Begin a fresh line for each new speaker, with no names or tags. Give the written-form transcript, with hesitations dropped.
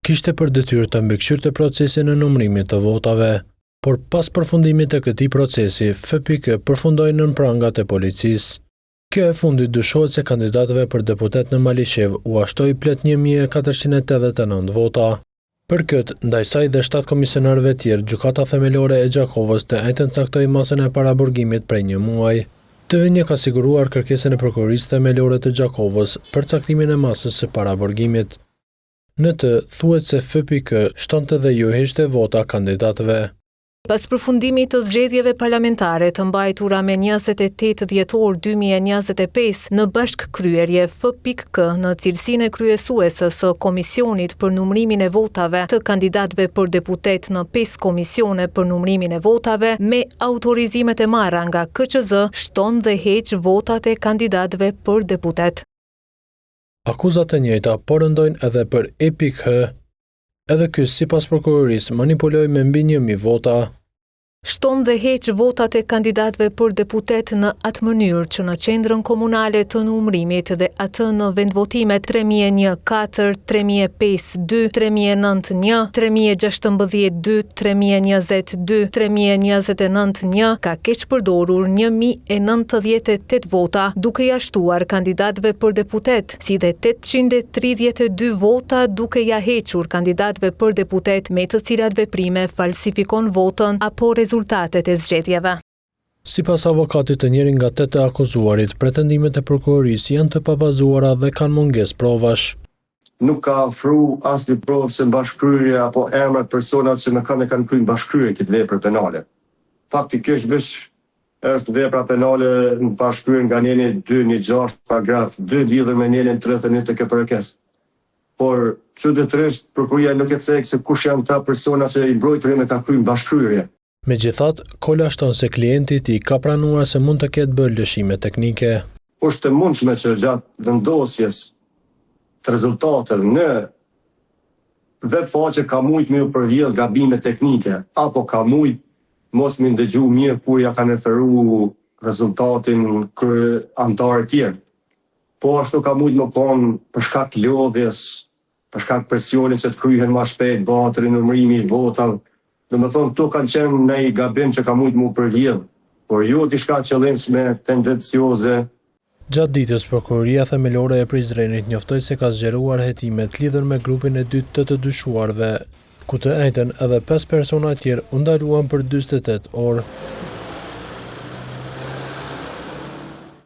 Kishte për detyrë të mbikëqyrte procesin e numërimit të votave. Por pas përfundimit të këtij procesi, FPK përfundoi nën prangat e policisë. Kjo e fundit dyshohet se kandidatëve për deputet në Malishevë ua shtoi plot 1489 vota. Për këtë, ndaj saj dhe shtatë komisionerëve tjerë, Gjykata Themelore e Gjakovës të enjten caktoi masën e paraburgimit prej një muaj. TV1 ka siguruar kërkesën e Prokurorisë Themelore të Gjakovës për caktimin e masës së paraburgimit. Në të, thuhet se FPK shtonte dhe iu hiqte vota kandidatëve.
Pas përfundimit të zgjedhjeve parlamentare të mbajtura me 28 dhjetor 2025 në bashkëkryerje FPK në cilësinë e kryesueses së Komisionit për numërimin e votave të kandidatëve për deputet në pesë komisione për numërimin e votave me autorizimet e marra nga KQZ shton dhe heq votat e kandidatëve për deputet.
Akuza të njëjta po rëndojnë edhe për E.H. Edhe ky sipas prokurorisë manipuloi me mbi 1000 vota.
Shton dhe heq votat e kandidatëve për deputet në atë mënyrë që në qendrën komunale të numërimit dhe atë në vendvotimet 3001 4, 3005 2, 3009 1, 3016 2, 3020 2, 3029 1 ka keqpërdorur 1098 vota, duke ia shtuar kandidatëve për deputet, si dhe 832 vota duke ia hequr kandidatëve për deputet me të cilat veprime falsifikon votën apo rezultatet e zgjedhjeve.
Sipas avokatit të njërit nga tetë të akuzuarit, pretendimet e prokurorisë janë të pabazuara dhe kanë mungesë provash.
Nuk ka ofru asnjë provë se në bashkëkryerje apo emrat personat që me kanë e kanë kryer në bashkëkryerje këtë vepër penale. Faktikisht veç është vepra penale në bashkëkryerje nga neni 216 paragraf 2 lidhur me nenin 31 të KPRK-së. Por, çuditërisht, prokuroria nuk e cek se kush janë këta persona që i mbrojturi im e ka kryer në bashkëkryerje.
Megjithatë, Kola shton se klienti i tij ka pranuar se mund të ketë bërë lëshime teknike.
Është e mundshme që gjatë vendosjes të rezultateve në web faqe ka mujt me ju përvjedh gabime teknike apo ka mujt mos me ndëgju mirë kur ja kanë referu rezultatin anëtarët tjerë. Po ashtu ka mujt me konë për shkak të lodhjes, për shkak të presionit që të kryhen ma shpejt, bëhet rinumërimi i votave, domethënë këto kanë qenë naj gabim që ka mujt mu përvjedh, por jo diçka e qëllimshme, tendencioze.
Gjatë ditës, Prokuroria Themelore e Prizrenit njoftoi se ka zgjeruar hetimet lidhur me grupin e dytë të të dyshuarve, ku të enjten edhe pesë persona tjerë u ndaluan për 48 orë.